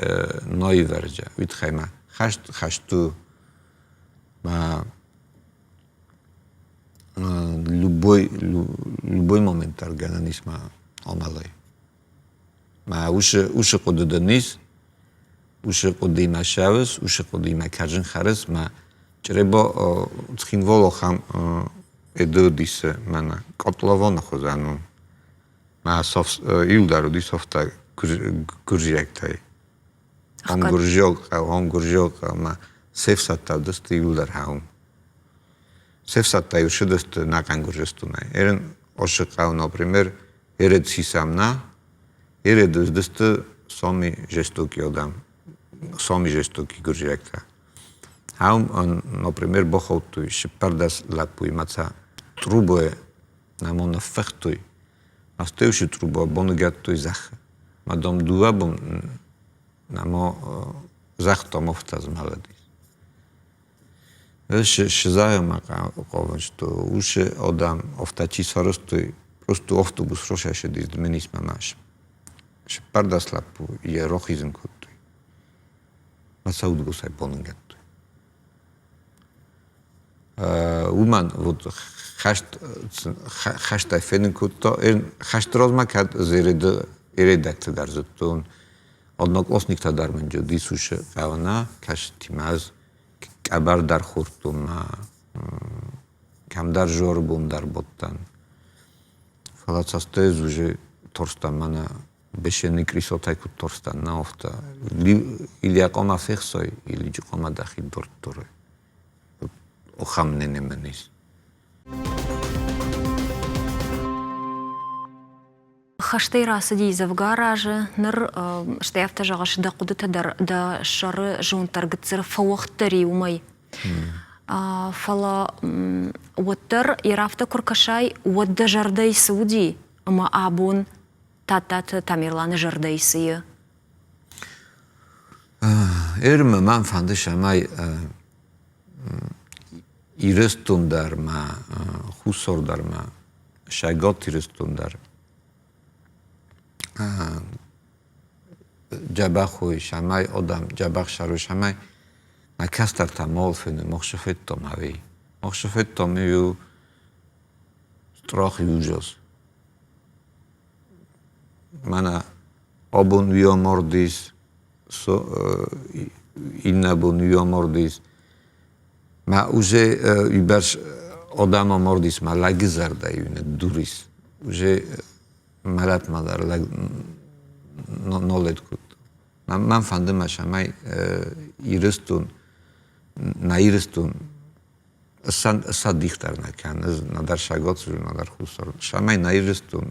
наивӕрджа, уый тыххӕй мӕ хӕст хӕст у мӕ любой любой момент дӕр гӕнӕн ис мӕ амӕлай. Мӕ уыцы хъуыды дын ис, уыцы хъуыдыимӕ ссӕуыс, уыцы хъуыдыимӕ кӕрдзын хӕрыс, мӕ Чъреба Цхинвал ахӕм эдыдисы мӕнӕ котлованы хуызӕн у. Мӕ иу дӕр уыдис афтӕ гуырдзиӕгтӕй. Ам гуырдзиаг хъӕу, ам гуырдзиаг хъӕу, мӕ се фсӕдтӕ уыдысты иуылдӕр хъӕуы. Се фсӕдтӕ-иу ссыдысты нӕхъӕн Гуырдзыстонӕй. Ерын Ошы хъӕу, например, Еред сисам на, Еред уыдысты сами жестокий адӕм, сами жестокий гуырдзиӕгтӕ. Ам, например, бахаудтой 14 лӕппуимӕ цӕ трубойы нӕма ныффыхтой. Астӕусы труба боныгӕдтой зӕххы. Ма дам дыууӕ бон нӕма зӕхх там афтӕ змӕлыдис. Сызӕгъӕмӕ хъавын, что уыцы адӕм афтӕ чи сарӕзтой, просто автобус росӕсыдис Дменисмӕ мӕ 14 лӕппу йӕ рахизын кодтой. Мӕ сӕ удгосӕй баныгӕдтой. Уымӕн вот хӕст хӕстӕй фенын кодта. Хӕсты размӕ кӕд ередӕгты дӕр зыдтон, одноклассниктӕ дӕр мын уыдис уыцы хъӕуы кӕстимӕ ӕз къӕбӕр дӕр хордтон мӕ кӕмдӕр зоры бон дӕр бадтӕн. Фӕлӕ цастӕй ӕз уже торстӕн мӕнӕ бесенный крисотӕй куыд торстӕн, нӕ афтӕ. Или хъуамӕ фехсой, или хъуамӕ дӕхи дурддурой. Охам ненемен ис. Хӕстӕй рацыди дзӕвгар азы, ныр стӕй афтӕ зӕгъыс, дӕ хъуыдытӕ дӕр дӕ сӕры зонд дӕр гыццыл фӕуӕгъддӕр и уымӕй. Фӕлӕ уӕддӕр йӕ афтӕ куы ркӕсай, уӕд дӕ зӕрдӕйы цы уыди, ӕмӕ абон Тадтаты Тамерланы зӕрдӕйы цы и? Эрмӕ мӕм фӕнды, цӕмӕй Ирыстон дӕр ма, Хуссар дӕр ма, Цӕгат Ирыстон дӕр дзӕбӕх уой, цӕмӕй адӕм дзӕбӕх цӕрой, цӕмӕй мӕ кӕстӕртӕ мал феной, мах цы федтам ӕви? Мах цы федтам, иу страх и ужас. Мӕнӕ абон уый амардис, иннӕ бон уый амардис. Мӕ уже уыйбӕрц адӕм амардис, мӕ лӕджы зӕрдӕ-иу ныддур ис. Уже мӕлӕтмӕ дӕр лӕг нал кодта. Мӕн фӕнды мӕ, цӕмӕй Ирыстон, нӕ Ирыстон сӕ дих дӕр нӕ кӕны, нӕдӕр Сагоцъы, нӕдӕр Хуссар. Цӕмӕй нӕ Ирыстон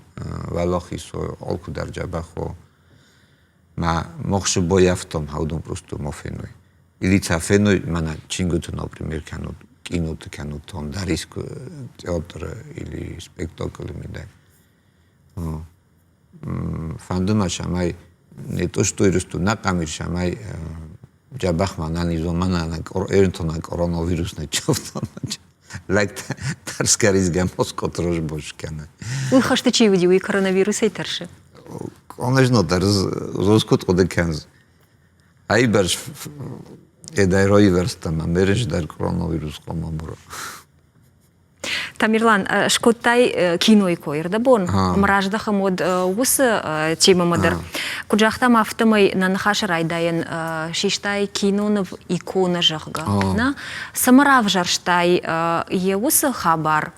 уӕлахиз уа, алкуыдӕр дзӕбӕх уа. Мӕ мохсы бойӕфтон хаудон просто ма феной. Или цӕ феной, мӕнӕ чингуыты, например, кӕнут, киноты кӕнут, там дӕр театры или спектаклы мидӕг. Фӕнды мӕ, цӕмӕй не то что Ирыстон, нӕ къамир, цӕмӕй дзӕбӕх ма нӕнизон, мӕнӕ эрнтона коронавирус нӕ чавтон. Лӕг тӕрсгӕ ризгӕ Москот розбош кӕны. Уый хӕсты чи уыди, уый коронавирусӕй тӕрсы? Конечно, розкот хъуыды кӕнз. Айбӕрц эдай роиверстӕ ма мереж дӕр коронавирус хъуамӕ мура. Тамерлан, скодтай кинойы кой ӕрдӕбон, ӕмӕ раздӕхӕм уӕд уыцы темӕмӕ дӕр. Куыд загътам, афтӕмӕй нӕ ныхасы райдайӕн систай киноныв икона, зӕгъгӕ. Нӕ? Цӕмӕ равзӕрстай йӕ уыцы хабар,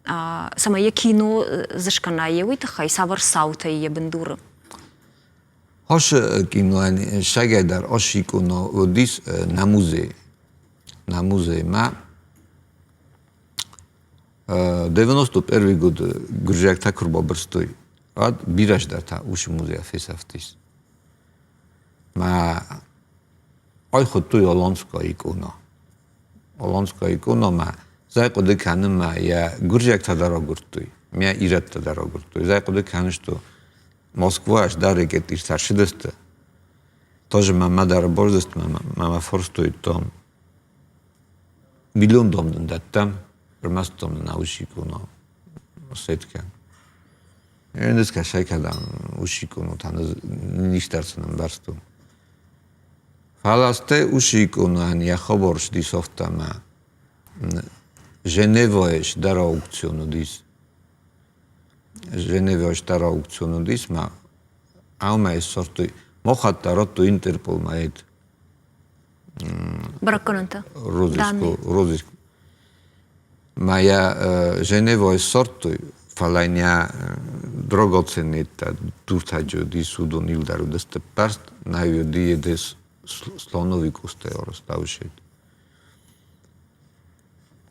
цӕмӕй йӕ кино дзы скӕнай, йӕ уый тыххӕй цавӕр цаутӕй йӕ бындуры? Асы киноӕн сӕгӕй дӕр асы икона уыдис нӕ музейы. Нӕ музеймӕ 91 год гуырдзиӕгтӕ куы рбабырстой, уӕд бирӕ цыдӕртӕ уыцы музейӕ фесӕфтис. Мӕ ай хуыдтой Аланская икона. Аланская икона мӕ зӕй хъуыды кӕнын мӕ йӕ гуырдзиӕгтӕ дӕр агуырдтой, мӕ ирӕттӕ дӕр агуырдтой. Зӕй хъуыды кӕнын, что Москвайӕ сдарӕг ӕрсыдысты. Тоже мӕ дӕр борзыст мӕ форстой том. Миллион дом дын дӕттӕм, ӕрмӕст дом нын аусиконо сетка. Ӕндӕс кӕсай кӕдӕм усиконо та нистӕрцын ӕмбӕрстон. Фӕлӕ стӕй усиконӕн йӕ хабар сдисовта мӕ Женевӕйы стыр аукцион уыдис. Женевӕйы стыр аукцион уыдис мӕ ӕмӕ ссардтой, махатта радтой Интерполмӕ эт. Бӕрӕггӕнӕнтӕ. Розыск, розыск. Мӕ йӕ Женевӕйы ссардтой, фӕлӕ йын йӕ драгоценнеттӕ дуртӕджы уыдис, уыдон иуылдӕр уыдысты ппӕрст, нӕ уыди едес слоновый къустӕй арӕзт аусет.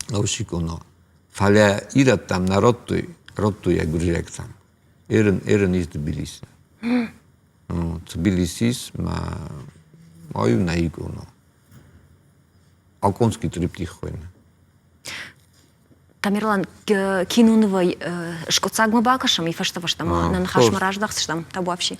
Аусиконо. Фӕлӕ ирӕттӕм нӕ радтой, радтой йӕ гуырдзиӕгтӕм. Эрын, эрын из Тбилиси. Тбилисис ма аю наигоно. Алконский триптих хуыйны. Тамерлан, кинонывӕй скъуыддзагмӕ бакӕсӕм, и фӕстӕ-фӕстӕмӕ нӕ ныхасмӕ раздӕхдзыстӕм. Табуафси.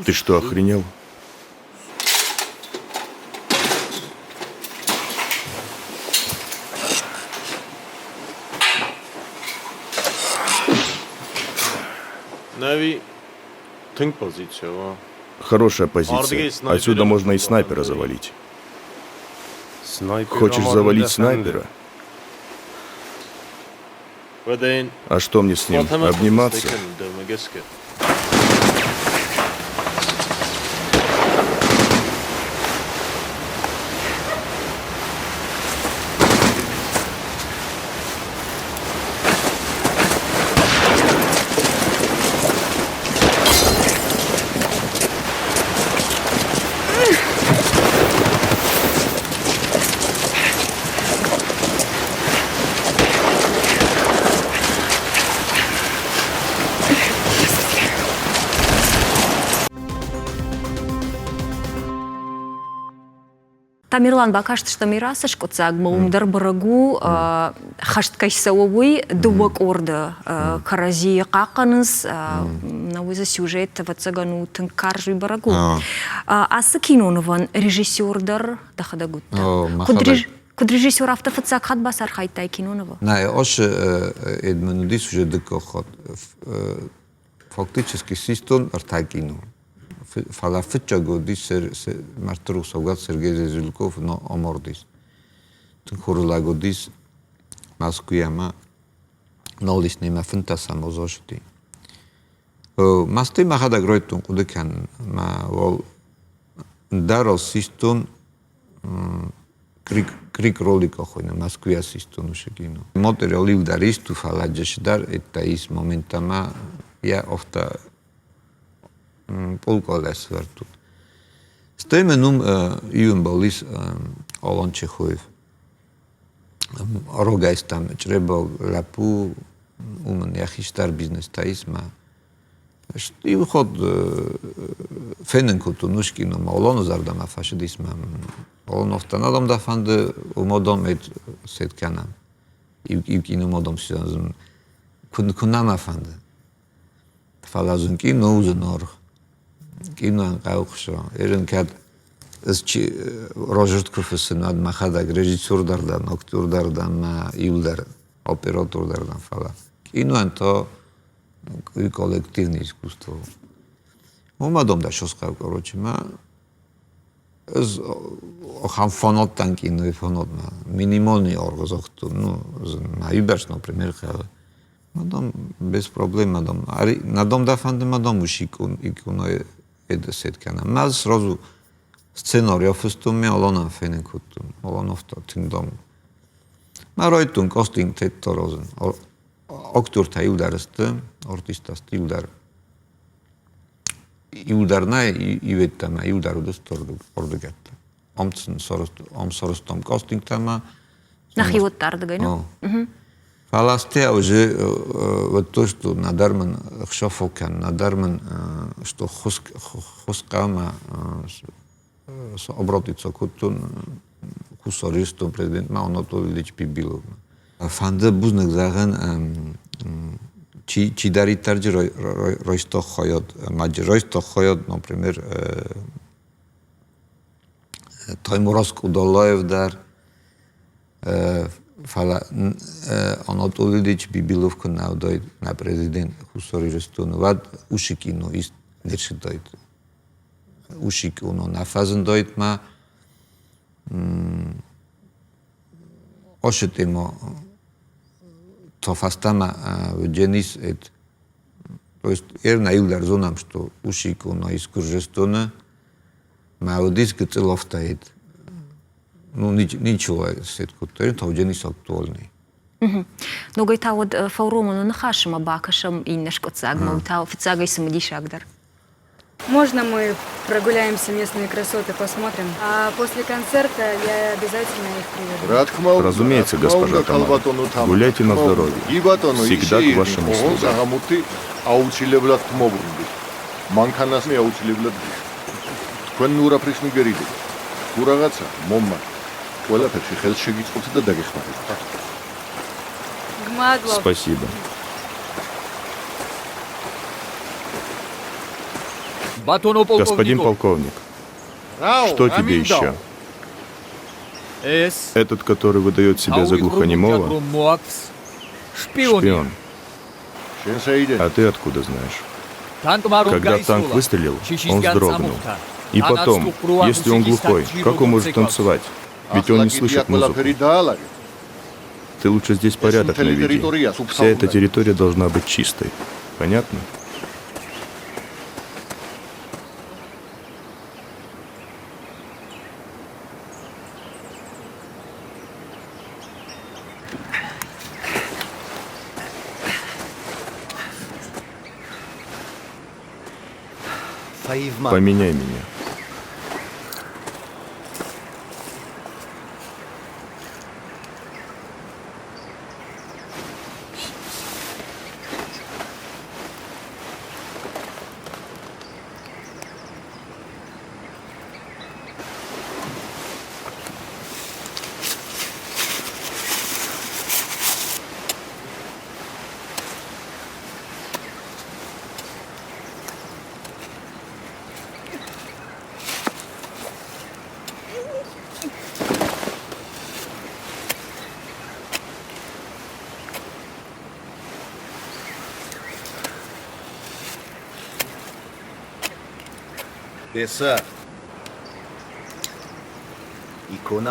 Ты что, охренел? Хорошая позиция. Отсюда можно и снайпера завалить. Хочешь завалить снайпера? А что мне с ним, обниматься? Тамерлан бакастыстӕм Ирасы скъуыддзагмӕ, уым дӕр бӕрӕг у, хӕст кӕй цӕуы, уый дыууӕ къорды кӕрӕдзийы хъахъхъӕнынц. Науы дзы сюжет, ӕвӕццӕгӕн, у тынг карз, уый бӕрӕг у. Ацы кинонывӕн режиссер дӕр дӕхӕдӕг уыдтӕ. Куыд режиссер, афтӕ фыццаг хатт бацархайдтай кинонывы? Нӕ, ос Эдмон уыдис уже дыккаг хатт. Фактически систон ӕртӕ кино. Фӕлӕ фыццаг уыдис мӕрдты рухсаугӕ Сергей Зезульков, но амардис. Тынг хорз лӕг уыдис Мӕскуыйы ӕмӕ нал ис немӕ фынддӕсӕм азты. Мӕстӕй мӕхӕдӕг райдыдтон хъуыды кӕнын ӕмӕ уал ӕндӕр систон крик ролика хуыйны Мӕскуыйӕ систон уыцы кино. Материал иу дӕр ист у, фӕлӕ дӕр это ис момент ӕмӕ йӕ афтӕ полкъалӕс вӕрдтут. Стӕй мын уым иу ӕмбал ис Алан Чехоев. Рогӕй стӕм Чъребал лӕппу, уымӕн йӕ хистӕр бизнестӕ ис мӕ иу хатт фенын кодтон уыцы кино мӕ Аланы зӕрдӕмӕ фӕцыдис мӕ Алан афтӕ нӕ дам дӕ фӕнды, уымӕ дам сет кӕнӕм. Иу киномӕ дам куы нӕ мӕ фӕнды. Фӕлӕ зын кино у зынаргъ. Киноӕн хъӕуы хъуса. Ерын кӕд ӕз чи рожырд куы фыссын, уӕд мӕхӕдӕг режиссер дӕр дӕн, актер дӕр дӕн, мӕ иу дӕр оператор дӕр дӕн, фӕлӕ киноӕн та коллективное искусство. Уымӕ дом дӕр сосхъӕу, короче, ма ӕз ахӕм фанаттӕн кинойы фанатмӕ минимальный аргъ загътон, ну, мӕ юбӕрц, например, хъӕуы. Мадам, без проблем, мадам. На дом дӕ фӕнды, мадам, уыш иконойы эдесет кӕнӕм. Мӕ сразу сценарий афыстон, ме Аланӕн фенын кодтон. Алан афтӕ тынг дам. Мӕ райдтон кастинг тетта разын. Актертӕ иу дӕр сты, артисттӕ сты иу дӕр. Иу дӕр нӕ иуедтӕмӕ, иу дӕр уыдысты ардыгӕттӕ. Ам сын ам сарӕзтам кастингтӕ ма. Нӕхиуӕтты ардыгӕй, ну? Фӕлӕ стӕй уже вот то, что нӕдӕр мын хсафо кӕн, нӕдӕр мын что хускъамӕ обратиться кодтон Хуссар Ирыстон президентмӕ Анатолий Ильич Бибиловмӕ. Фӕнды бузныг зӕгъын, чидӕриддӕр райста хайад, райста хайад, например, Таймураз Къудалаев дӕр, фӕлӕ Анатолий Ильич Бибилов куы нӕ уыдаид нӕ президент Хуссар Ирыстоны, уӕд уыцы кино ист не рцыдаид. Уыцы кино нӕ фӕзындаид ма Ацы тема та фӕстӕмӕ Денис эт то есть ерна иу дӕр зонӕм, что уыцы икона ис Гуырдзыстоны, мӕ уыдис гыццыл афтӕ ну ничего сет кодтой, та Денис актуальный. Ногӕй та уӕд фӕуромӕн ныхасмӕ бакӕсӕм иннӕ скъуыддзагмӕ, уый та фыццагӕй цымыдисагдӕр. Можно мы прогуляемся, местные красоты посмотрим? А после концерта я обязательно их приведу. Разумеется, госпожа Тамара. Гуляйте на здоровье. Всегда к вашим услугам. აუცილებლად მობრუნდით. მანქანას მე აუცილებლად თქვენ ნუ არაფრის მიგერიდებით. თუ რაღაცა მომმა ყველაფერში ხელს შეგიწყობთ და დაგეხმარებით. Спасибо. Господин полковник, что тебе еще? Этот, который выдает себя за глухонемого, шпион. А ты откуда знаешь? Когда танк выстрелил, он вздрогнул. И потом, если он глухой, как он может танцевать? Ведь он не слышит музыку. Ты лучше здесь порядок наведи. Вся эта территория должна быть чистой. Понятно? Поменяй меня.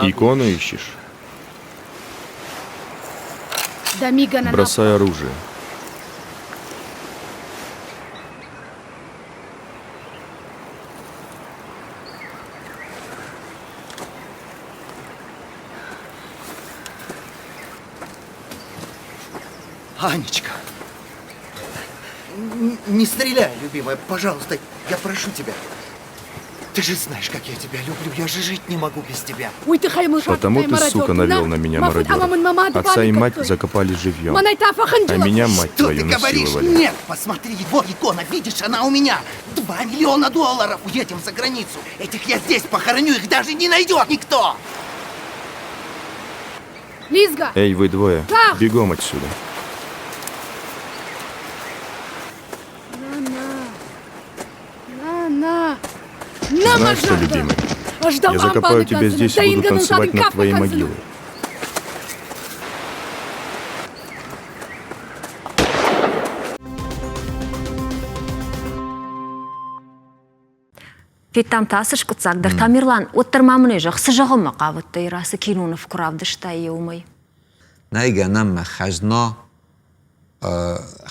Икону ищешь? Бросай оружие. Анечка, не стреляй, любимая, пожалуйста, я прошу тебя. Ты же знаешь, как я тебя люблю, я же жить не могу без тебя. Потому ты, сука, навел на меня мародеров. Отца и мать закопали живьем. А меня, мать Что твою, ты говоришь? насиловали. Нет, посмотри, вот икона, видишь, она у меня. 2 миллиона долларов, уедем за границу. Этих я здесь похороню, их даже не найдет никто. Эй, вы двое, бегом отсюда. Знаешь что, любимый, я закопаю тебя здесь и буду танцевать над твоей могилой. Федтам та ацы скъуыддзаг дӕр. Тамерлан, уӕддӕр ма мын ӕй зӕгъ, цы зӕгъынмӕ хъавыдтӕ ацы киноныв куы равдыстай, уымӕй? Нӕй гӕнӕн мӕ хӕзна,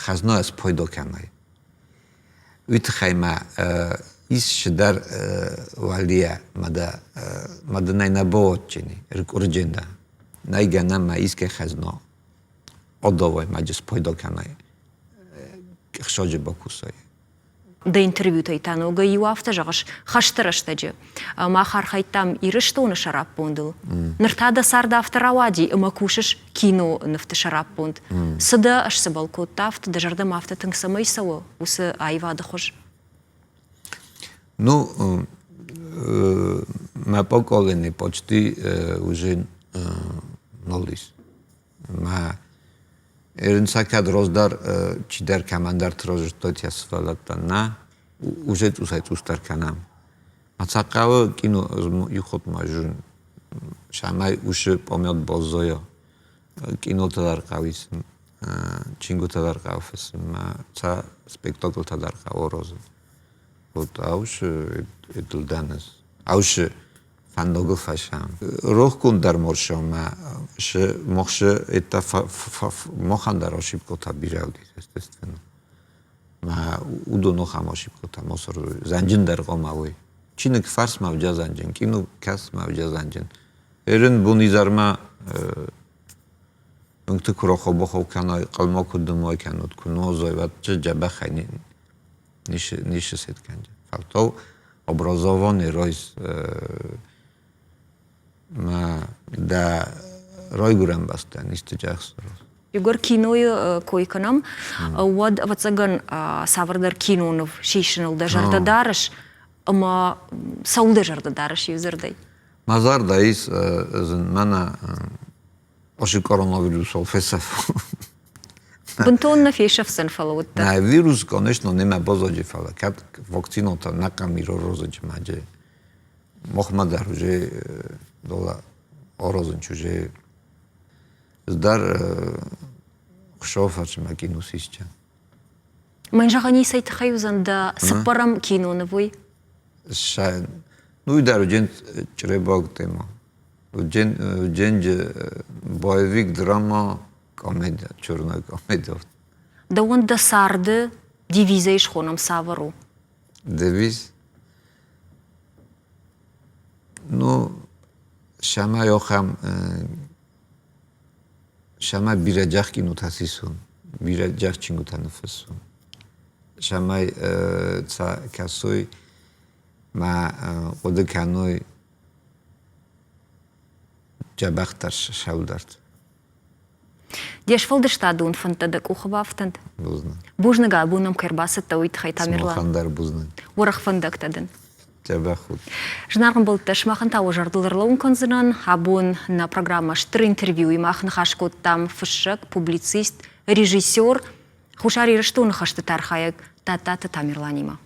хӕзна ӕз пайда кӕнай. Уый тыххӕй мӕ ис цыдӕр уӕлийӕ мӕ дын ӕй нӕ бауадздзӕни, ӕркъуырджын дӕ. Нӕй гӕнӕн мӕ искӕй хӕзна адавай мӕ спайда кӕнай, ӕхсаджы бакусай. Дӕ интервьютӕй та ногӕй иу афтӕ зӕгъыс, хӕсты рӕстӕджы мах архайдтам Ирыстоны сӕраппондыл. Ныр та дӕ цард афтӕ рауади ӕмӕ кусыс кинонывты сӕраппонд. Цы дӕ ӕсцыбӕл кодта афтӕ, дӕ зӕрдӕмӕ афтӕ тынг цӕмӕй цӕуы уыцы аивады хуыз? Ну, мӕ поколение почти уже нал ис. Мӕ Эринцакад роздӕр чидӕр кӕмӕндӕрты розыдтой йӕ сывӕллӕттӕн нӕ, уже цъусӕй цъусдӕр кӕнӕм. Ацахъӕуы кино иухатт ма зын, цӕмӕй усы пъамет баззайа. Кинотӕ дӕр хъӕуы исын, чингуытӕ дӕр хъӕуы фыссын, мӕ сӕ спектаклтӕ дӕр хъӕуы аразын. Вот аусы дылдӕн ӕз. Аусы фӕндагыл фӕсӕм. Рохгонд дӕр морсӕмӕ мохсы это мохӕн дӕр ошибкотӕ бирӕ уыдис, естественно. Мӕ уыдон охӕм ошибкотӕ мосор зӕнджын дӕр хъуамӕ уой. Чиныг фарсмӕ уыдзӕ зӕнджын, кино кӕсмӕ уыдзӕ зӕнджын. Ерын бон изӕрмӕ уынгты куы рохо-бохо кӕной, хъылма куы дымой кӕнут, куы нозой, уӕд дзӕбӕхӕй ницы сет кӕнджын. Фӕлтау образованный ройс мӕ дӕ райгуырӕн бӕстӕн исты джахсырос. Егор кинойы кой кӕнӕм, уӕд, ӕвӕццӕгӕн, цавӕрдӕр киноныв сисыныл дӕ зӕрдӕ дарыс ӕмӕ цӕуыл дӕ зӕрдӕ дарыс иудзырдӕй? Мӕ зӕрдӕ ис мӕнӕ Оши коронавирусыл фесӕф. Бынтон нӕ фесӕфдзӕн, фӕлӕ уӕддӕр. Нӕ, вирус, конечно, немӕ базоджы, фӕлӕ кӕд вакцинотӕ нӕ къамиро розыджы маджы мохмӕ дӕр уже дола орозын чуже дӕр хуысофӕрчы мӕ кино сисча. Мӕн зӕгъӕн цӕй тыххӕй уыдзӕн дӕ цыппӕрӕм киноныв уый? Ну и дӕр уыджен чъребаг тема. Уыджен боевик, драма, комедия, черная комедия. Дӕуӕн дӕ царды девизӕй схонӕм цавӕр у? Девиз? Ну, сӕмӕ охӕм сӕмӕ бирӕ джах кинотӕ сисон, бирӕ джах чингуытӕ ныффыссон. Сӕмӕй кӕсой мӕ хъуыды кӕной дзӕбӕхдӕр сӕудард. Де сфӕлдыстадон фӕндтӕ дӕ къухы бафтӕнт. Бузныг. Бузныг, абон нӕм кӕй ӕрбацыдтӕ, уый тыххӕй, Тамерлан. Сымахӕн дӕр бузныг. Уӕрӕх фӕндӕгтӕ дын. Дзӕбӕх ут. Зынаргъ ӕмбӕлттӕ, сымахӕн та уӕ зӕрдыл ӕрлӕууын кӕндзынӕн. Абон нӕ программӕ стыр интервьюйы мах ныхас кодтам фыссӕг, публицист, режиссер, Хуссар Ирыстоны хӕстыты архайӕг Тадтаты Тамерланимӕ.